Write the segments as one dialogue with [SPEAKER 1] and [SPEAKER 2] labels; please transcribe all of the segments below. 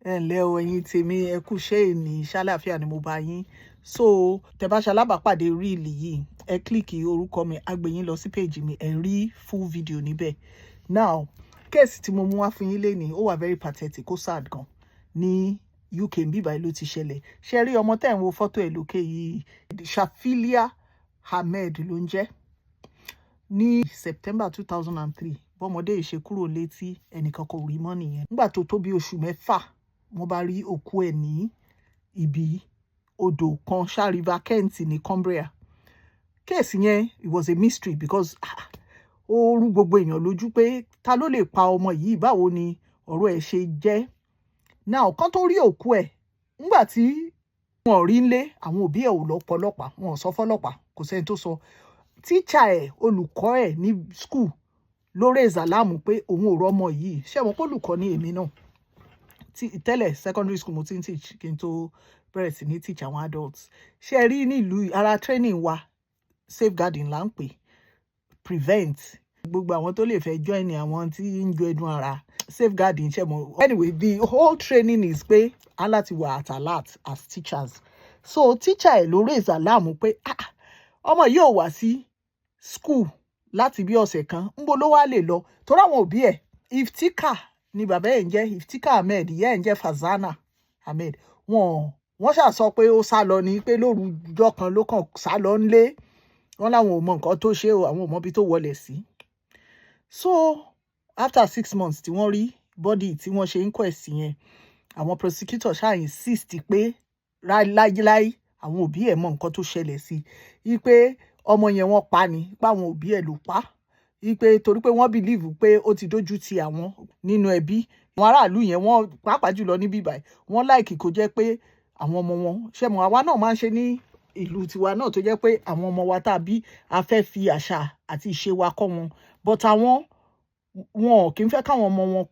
[SPEAKER 1] Ẹ ǹlẹ́ o, ẹ̀yin tèmi, ẹ kú iṣẹ́ ìní, ṣàlàáfíà ni mo bá yín. So tẹ́ bá ṣalábàápàdé reel yìí, ẹ click orúkọ mi, á gbé yín lọ sí page mi, ẹ rí full video níbẹ̀. Now, case tí mo mú wá fún yín lénìí, ó wà very pathetic, ó sad gan. Ní UK ń bíbáyìí ló ti ṣẹlẹ̀. Ṣé rí ọmọ tẹ́ ń wo fọ́tò ẹ̀ lókè yìí? Shafilia Ahmed ló ń jẹ́. Ní September 2003, bọ́mọdé yìí ṣe kúrò létí, ẹnìkan kò rí mọ́ nìyẹn. Nígbà tó tó bí oṣù 6, wọ́n bá rí òkú ẹ̀ ní ibi odò kan ṣá, River Kent ní Cumbria. Case yẹn, it was a mystery because, ah, ó rú gbogbo èèyàn lójú pé ta ló lè pa ọmọ yìí? Báwo ni ọ̀rọ̀ ẹ̀ ṣe jẹ́? Now, kán tó rí òkú ẹ̀, nígbà tí wọn rí nlé, àwọn òbí ẹ̀ ò lọ pọlọ́pàá, wọn ò sọ fọlọ́pàá, kò sẹ́ni tó sọ. Tíṣà ẹ̀, olùkọ́ ẹ̀ ní school ló raise alarm pé òun ò rọ́mọ yìí. Ṣé wọn kó olùkọ́ ní èmi náà tẹ́lẹ̀, secondary school mo ti ń teach kí n tó bẹ̀rẹ̀ sí ní teach àwọn adults. Ṣé ẹ rí, nílùú ara training wa, safeguarding là ń pè, prevent gbogbo àwọn tó lè fẹ́ join àwọn tí ń jo ẹdun ara, safeguarding, ṣe mọ̀. Anyway, the whole training is pé a láti wà at alert as teachers. So teacher ẹ̀ ló raise alarm pé, ah, ọmọ yìí ò wá sí school láti bí ọ̀sẹ̀ kan, ńbo ló wá lè lọ? Torí àwọn òbí ẹ̀, Iftika ni bàbá ẹ̀ ń jẹ́, Iftika Ahmed, ìyá ẹ̀ ń jẹ́ Fazana Ahmed. Wọ́n ṣáà sọ pé ó sá lọ ní, pé lóru ọjọ́ kan ló kàn sá lọ ńlé. Wọ́n láwọn ò mọ nǹkan tó ṣe o, àwọn ò mọ ibi tó wọlé sí. So after 6 months tí wọ́n rí body, tí wọ́n ṣe inquest yẹn, àwọn prosecutor ṣáà insist pé láíláí, àwọn òbí ẹ̀ mọ nǹkan tó ṣẹlẹ̀ sí i, pé ọmọ yẹn, wọ́n pa ni, pé àwọn òbí ẹ̀ ló pa, wípé torí pé wọ́n believe pé ó ti dójú ti àwọn nínú ẹbí. Àwọn aráàlú yẹn, wọ́n pàápàá jùlọ níbí báyìí, wọ́n like kó jẹ́ pé àwọn ọmọ wọn, ṣé mo, àwa náà máa ń ṣe ní ìlú tiwa náà, tó jẹ́ pé àwọn ọmọ wa tá a bí, a fẹ́ fi àṣà àti ìṣe wa kọ́ wọn, but àwọn wọn ò kí ń fẹ́ káwọn ọmọ wọn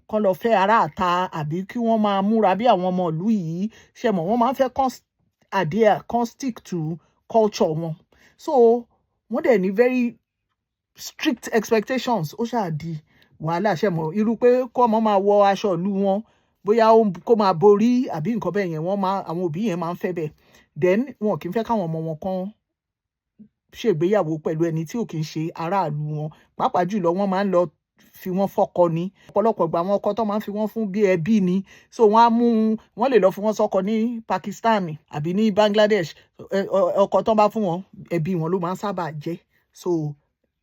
[SPEAKER 1] kán lọ fẹ́ aráàta àbí kí wọ́n máa múra bí àwọn ọmọ ìlú yìí. Ṣe mọ̀, wọ́n máa ń fẹ́ kán adhere, kán stick to culture wọn. So wọ́n dẹ̀ ní very strict expectations. Ó ṣáà di wàhálà. Ṣe mọ̀, irú pé kó ọmọ máa wọ aṣọ ìlú wọn, bóyá kó máa borí àbí nǹkan bẹ́ẹ̀ yẹn, wọ́n máa, àwọn òbí yẹn máa ń fẹ́ bẹ́ẹ̀. Then wọn kì í fẹ́ káwọn ọmọ wọn kán ṣègbéyàwó pẹ̀lú ẹni tí ò kì í ṣe aráàlú wọn. Pàápàá jùlọ, wọ́n máa ń lọ fi wọ́n fọ́kọ ní ọ̀pọ̀lọpọ̀ ìgbà. Àwọn ọkọ tó máa ń fi wọ́n fún bí ẹbí ni. So wọ́n á mú, wọ́n lè lọ fi wọ́n sọ́kọ ní Pakistan àbí ní Bangladesh. Ọkọ tó bá fún wọn, ẹbí wọn ló máa ń sábà jẹ́. So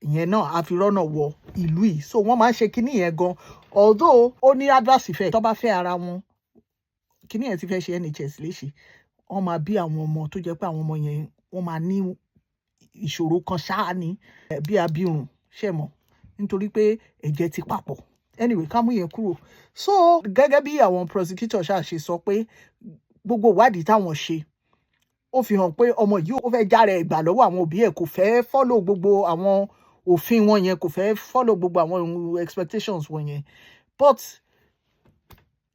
[SPEAKER 1] ìyẹn náà á fi rọ́nà wọ ìlú yìí. So wọ́n máa ń ṣe kinní yẹn gan, although ó ní adverse effect. Tó bá fẹ́ ara wọn, kinní yẹn ti fẹ́ ṣe NHS léṣe, wọ́n máa bí àwọn ọmọ tó jẹ́ pé àwọn ọmọ yẹn, wọ́n máa ní ìṣòro kan ṣáá ní bí abirùn, ṣe mọ̀, nítorí pé ẹ̀jẹ̀ ti papọ̀. Anyway, ká mú yẹn kúrò. So gẹ́gẹ́ bí àwọn prosecutor ṣáà ṣe sọ pé gbogbo ìwádìí táwọn ṣe, ó fi hàn pé ọmọ yìí, ó fẹ́ jára ẹ̀ gbà lọ́wọ́ àwọn òbí ẹ̀, kò fẹ́ follow gbogbo àwọn òfin wọn yẹn, kò fẹ́ follow gbogbo àwọn expectations wọn yẹn. But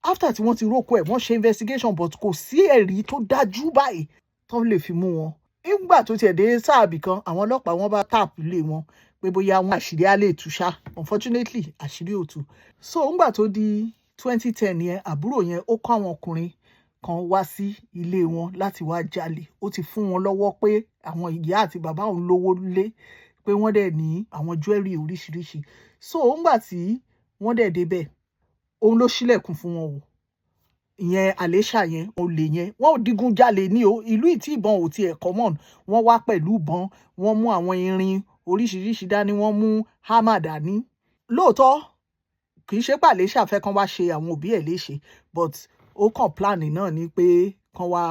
[SPEAKER 1] after tí wọ́n ti rókò ẹ̀, wọ́n ṣe investigation, but kò sí ẹ̀rí tó dájú báyìí tó lè fi mú wọn. Nígbà tó tiẹ̀ dé sáàbì kan, àwọn ọlọ́pàá, wọ́n bá tap lé wọn pé bóyá wọn àṣírí á lè tú ṣá. Unfortunately, àṣírí ò tú. So ńgbà tó di 2010 yẹn, àbúrò yẹn, ó kó àwọn ọkùnrin kan wá sí ilé wọn láti wá jalè. Ó ti fún wọn lọ́wọ́ pé àwọn ìyá àti bàbá òun lówó lé, pé wọ́n dẹ̀ ní àwọn jewelry oríṣiríṣi. So ńgbà tí wọ́n dẹ̀ débẹ̀, òun ló ṣílẹ̀kùn fún wọn o. Ìyẹn Àlẹ́ṣà yẹn, olè yẹn, wọ́n ò digun jalè ní o. Ìlú ìtí ìbọn ò tiẹ̀ common. Wọ́n wá pẹ̀lú ìbọn, wọ́n mú àwọn irin oríṣiríṣi dání, wọ́n mú hammer dání. Lóòótọ́, kì í ṣe pé Àlẹ́ṣà fẹ́ kán wá ṣe àwọn òbí ẹ̀ léṣe, but ó kàn plan náà ni pé kán wá,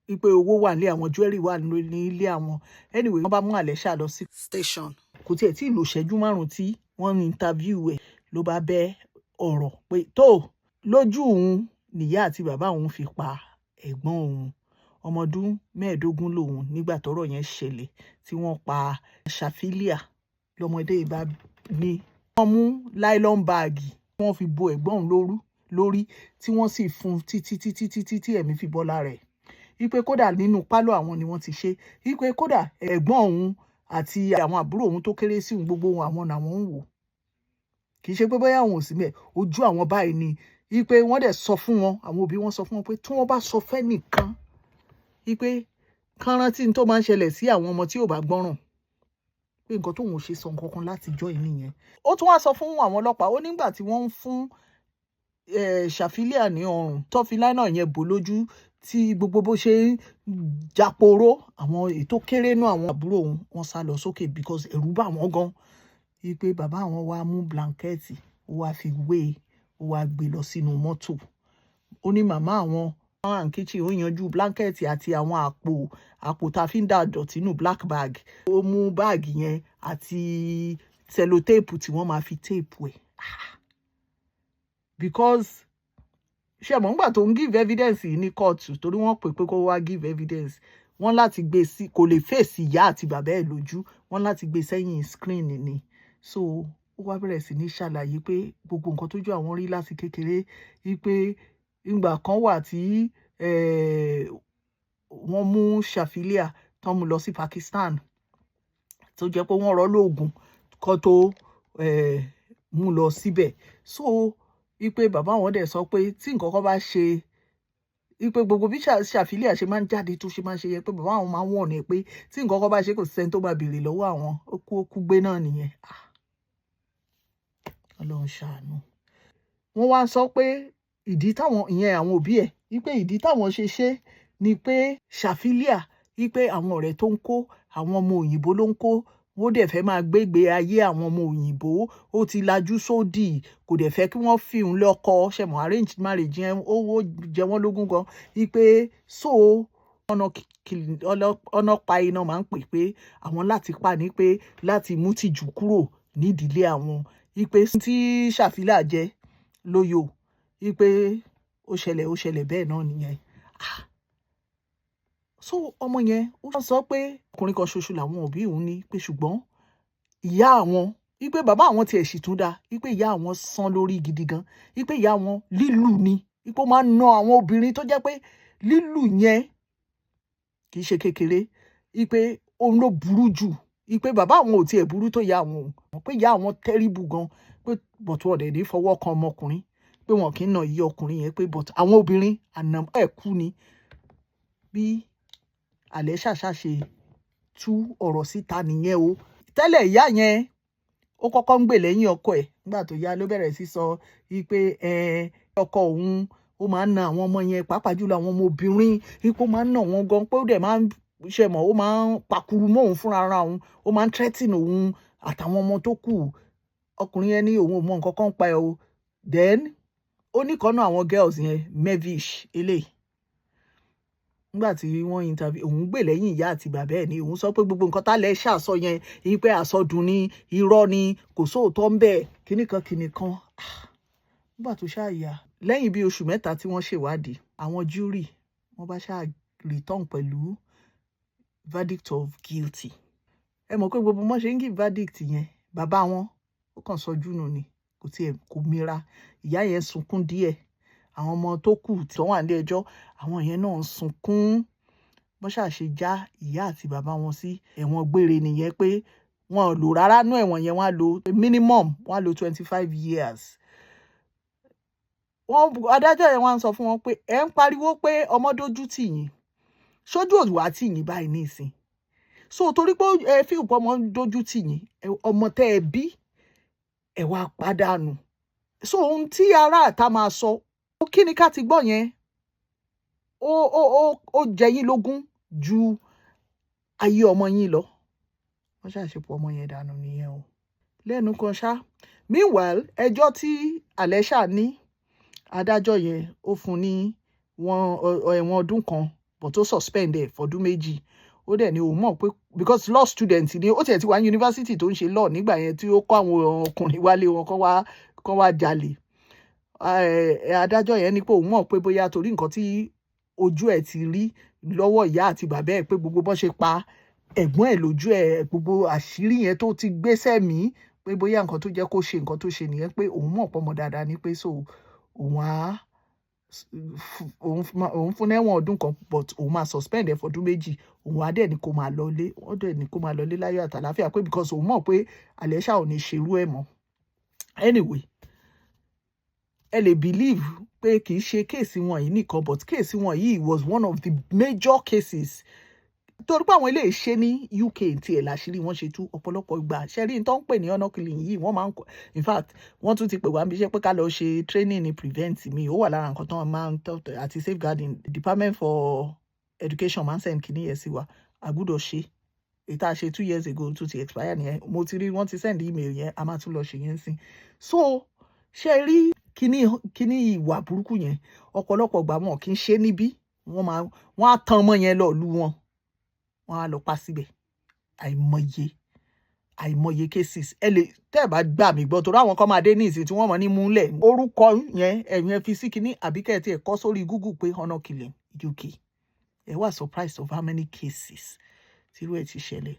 [SPEAKER 1] wípé owó wà nílé àwọn, jewelry wà nílé àwọn. Anyway, wọ́n bá mú Àlẹ́ṣà lọ sí station. Kò tiẹ̀ tí ì lò ṣẹ́jú 5 tí wọ́n ní interview ẹ̀, ló bá bẹ́ ọ̀rọ̀ pé tó lójú òun nìyá àti bàbá òun fi pa ẹ̀gbọ́n òun. Ọmọ ọdún 15 lòun nígbà tọ́rọ̀ yẹn ṣẹlẹ̀ tí wọ́n pa Shafilia. Lọ́mọdé ìbá ní wọ́n mú nylon bag, wọ́n fi bo ẹ̀gbọ́n òun lórí, tí wọ́n sì fún títí títí títí tí ẹ̀mí fi bọ́ lára ẹ̀, wípé kódà nínú pálọ̀ àwọn ni wọ́n ti ṣe, wípé kódà ẹ̀gbọ́n òun àti àwọn àbúrò òun tó kéré sí òun, gbogbo àwọn làwọn ń wò. Kì í ṣe pé bóyá àwọn ò sí mẹ́ ojú àwọn báyìí ni. Wípé wọ́n dẹ̀ sọ fún wọn, àwọn òbí wọn sọ fún wọn pé tí wọ́n bá sọ fẹ́ nìkan, wípé kán rántí ní tó máa ń ṣẹlẹ̀ sí àwọn ọmọ tí ò bá gbọ́ràn, pé nǹkan tóun ò ṣe sọ nǹkan kan látijọ́ yìí nìyẹn. Ó tún wá sọ fún àwọn ọlọ́pàá, ó nígbà tí wọ́n ń fún Ṣàfílíà ní ọrùn, tó fi nylon yẹn bò lójú, tí gbogbo bó ṣe ń jáporó, àwọn èyí tó kéré nú àwọn àbúrò òun, wọ́n sá lọ sókè because ẹ̀rù bà wọ́n gan. Wípé bàbá àwọn wá mú blanket, ó wá fi wé, ó wá gbé lọ sínú mọ́tò. Ó ní màmá àwọn wà ní kitchen, ó yanjú blanket àti àwọn àpò tá a fi ń dà dọ̀tí nù, black bag. Ó mú báàgì yẹn àti sellotape tí wọ́n máa fi tape ẹ̀. Because ṣe mọ̀ nígbà tó ń give evidence yìí ní kóòtù, torí wọ́n pè pé kó wá give evidence, wọ́n láti gbé sí, kò lè fèsì ìyá àti bàbá ẹ̀ lójú, wọ́n láti gbé sẹ́yìn screen ni. So ó wá bẹ̀rẹ̀ sí ní ṣàlàyé pé gbogbo nǹkan tójú àwọn rí láti kékeré, wípé ìgbà kan wà tí wọ́n mú Ṣàfílíà, tán mú lọ sí Pakistan, tó jẹ́ pé wọ́n rọ́ lóògùn kó tó mú lọ síbẹ̀. So wípé bàbá àwọn dẹ̀ sọ pé tí nǹkan kan bá ṣe, wípé gbogbo bí Ṣàfílíà ṣe máa ń jáde, tó ṣe máa ń ṣe yẹ, pé bàbá àwọn máa ń wọ̀n ní pé tí nǹkan kan bá ṣe, kò sẹ́ni tó máa béèrè lọ́wọ́ àwọn. Ó kú, ó kú gbé náà nìyẹn. Ah, Ọlọ́run ṣàánú. Wọ́n wá sọ pé ìdí táwọn, ìyẹn àwọn òbí ẹ̀, wípé ìdí táwọn ṣe ṣe ni pé Ṣàfílíà, wípé àwọn ọ̀rẹ́ tó ń kó, àwọn ọmọ òyìnbó ló ń kó, wọ́n dẹ̀ fẹ́ máa gbégbé ayé àwọn ọmọ òyìnbó. Ó ti lajú sódì, kò dẹ̀ fẹ́ kí wọ́n fi òun lọ́kọ ṣẹ̀mọ̀. Arranged marriage yẹn, ó jẹ wọ́n lógún gan, wípé so ọ̀nà pa iná máa ń pè pé àwọn láti pa ní pé láti mú tìjú kúrò nídìílé àwọn, wípé tí Ṣàfílà jẹ lóyò, wípé ó ṣẹlẹ̀, ó ṣẹlẹ̀ bẹ́ẹ̀ náà nìyẹn. Ah, so ọmọ yẹn, ó sọ pé ọkùnrin kan ṣoṣo làwọn òbí òun ní, pé ṣùgbọ́n ìyá àwọn, wípé bàbá àwọn tiẹ̀ sì tún dáa, wípé ìyá àwọn sán lórí gidi gan, wípé ìyá àwọn lílù ni, wípé ó máa ń na àwọn obìnrin, tó jẹ́ pé lílù yẹn kì í ṣe kékeré, wípé òun ló burú jù, wípé bàbá àwọn ò tiẹ̀ burú tó ìyá àwọn o, pé ìyá àwọn terrible gan, pé but wọn dẹ̀ ní fọwọ́ kan ọmọkùnrin, pé wọn kì í na ìyá ọkùnrin yẹn, pé but àwọn obìnrin àná ẹ̀ kú ni. Bí Alesha ṣe tú ọ̀rọ̀ síta nìyẹn o. Tẹ́lẹ̀, ìyá yẹn ó kọ́kọ́ ń gbè lẹ́yìn ọkọ ẹ̀. Nígbà tó yá ló bẹ̀rẹ̀ sí sọ wípé ọkọ òun, ó máa ń na àwọn ọmọ yẹn, pàápàá jùlọ àwọn ọmọ obìnrin, wípé ó máa ń nà wọ́n gan, pé ó dẹ̀ máa ń ṣe mọ̀, ó máa ń pakuru mọ́ òun fúnra ara òun, ó máa ń threaten òun àtàwọn ọmọ tó kù. Ọkùnrin yẹn ní òun ò mọ nǹkan kan pa ẹ o. Then ó ní kan náà àwọn girls yẹn, Mevish eléyìí, nígbà tí wọ́n interview òun, gbè lẹ́yìn ìyá àti bàbá ẹ̀ ní òun sọ pé gbogbo nǹkan tálẹ̀ ṣàṣọ yẹn, wípé àsọdùn ni, irọ́ ni, kò sóòótọ́ ń bẹ̀, kíní kan kíní kan. Nígbà tó ṣáà yá, lẹ́yìn bí oṣù 3 tí wọ́n ṣèwádìí, àwọn jury wọ́n bá ṣáà return pẹ̀lú verdict of guilty. Ẹ mọ̀ pé gbogbo wọn ṣe ń give verdict yẹn, bàbá wọn ó kàn sọjú nù ni, kò tiẹ̀ kò mira. Ìyá yẹn sunkún díẹ̀. Àwọn ọmọ tó kù tí wọ́n wà ní ẹjọ́, àwọn yẹn náà ń sunkún. Wọ́n ṣáà ṣe já ìyá àti bàbá wọn sí ẹ̀wọ̀n gbére nìyẹn, pé wọn ò lò rárá nú ẹ̀wọ̀n yẹn. Wọ́n á lò minimum, wọ́n á lò 25 years. Wọ́n adájọ́ yẹn wọ́n á sọ fún wọn pé ẹ̀ ń pariwo pé ọmọ dójú tì yín, sójú òwò àti yín báyìí nísìn. So torí pé ẹ fi ìpọ́ ọmọ dójú tì yín, ọmọ tẹ́ ẹ bí, ẹ wá pàdánù. So ohun tí ará àta máa sọ, kí ni ká ti gbọ́ yẹn? Ó jẹ yín lógún ju ayé ọmọ yín lọ. Wọ́n ṣàṣepọ̀ ọmọ yẹn dànù nìyẹn o, lẹ́nu kan ṣá. Meanwhile, ẹjọ́ tí Alesha ní, adájọ́ yẹn ó fún ní ẹ̀wọ̀n ọdún kan, but ó suspend ẹ̀ fọdún 2. Ó dẹ̀ ní òun mọ̀ pé because law student ni ó, tiẹ̀ ti wà ní yunifásitì tó ń ṣe law nígbà yẹn tí ó kọ́ àwọn ọkùnrin wálé wọn kọ́ wá jalè. Adájọ́ yẹn ní pé òun mọ̀ pé bóyá torí nǹkan tí ojú ẹ̀ ti rí lọ́wọ́ ìyá àti bàbá ẹ̀, pé gbogbo bọ́n ṣe pa ẹ̀gbọ́n ẹ̀ lójú ẹ̀, gbogbo àṣírí yẹn tó ti gbé sẹ́mi, pé bóyá nǹkan tó jẹ́ kó ṣe nǹkan tó ṣe nìyẹn, pé òun mọ̀ pọ́mọ dáadáa ni, pé so òun á òun fún ẹ̀wọ̀n ọdún kan, but òun máa suspend ẹ̀ fọdún 2. Òun á dẹ̀ ní kó máa lọlé, wọ́n dẹ̀ ní kó máa lọlé láyọ̀ àtàláfíà, pé because òun mọ̀ pé Alesha ò ní ṣerú ẹ̀ mọ́. Anyway, Ẹ lè believe pé kì í ṣe case wọn yìí nìkan, but case wọn yìí was one of the major cases, torí pé àwọn eléyìí ṣe ní UK tiẹ̀ láṣìírí wọ́n ṣe tú. Ọ̀pọ̀lọpọ̀ ìgbà, ṣe rí n tó ń pè ní honour killing yìí, wọ́n máa ń, in fact, wọ́n tún ti pè wá níbi iṣẹ́ pé ká lọ ṣe training ní prevent mi. Ó wà lára nǹkan tó máa ń tọ́ àti safeguarding. Department for Education máa ń send kìíní yẹn sí wa, a gbúdọ̀ ṣe. Èyí tá a ṣe 2 years ago tún ti expire nìyẹn. Mo ti rí wọ́n ti send email yẹn, a máa tún lọ ṣe yẹn sí. So ṣe rí kíní ìwà burúkú yẹn, ọ̀pọ̀lọpọ̀ ìgbà wọn kì í ṣe níbí. Wọ́n máa, wọ́n á tan ọmọ yẹn lọ lù wọn, wọ́n á lọ pa síbẹ̀. Àìmọye, àìmọye cases. Ẹ lè tẹ́ ẹ bá gbà mí gbọ́, torí àwọn kan máa dé ní ìsìn tí wọ́n mọ̀ ní múlẹ̀ orúkọ yẹn, ẹ̀yìn ẹ fi sí kinní, àbí kẹ́ ẹ tiẹ̀ kọ sórí Google pé honour killing UK. Ẹ wà surprised of how many cases tírú ẹ̀ ti ṣẹlẹ̀.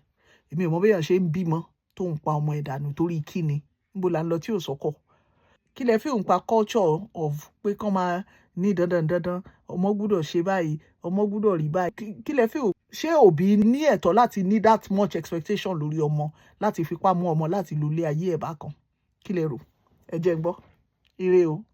[SPEAKER 1] Èmi ò mọ béèyàn ṣe ń bímọ tó ń pa ọmọ ẹ̀ dànù. Torí kíni? Níbo là ń lọ tí ò sọ́kọ̀? Kí lẹ fi ń pa culture of pé kán máa ní dandan dandan, ọmọ gbúdọ̀ ṣe báyìí, ọmọ gbúdọ̀ rí báyìí? Kí lẹ fi? Ṣé òbí ní ẹ̀tọ́ láti ní that much expectation lórí ọmọ, láti fipá mú ọmọ láti lò ilé ayé ẹ̀ bákan? Kí lẹ rò? Ẹ jẹ́ n gbọ́. Ire o.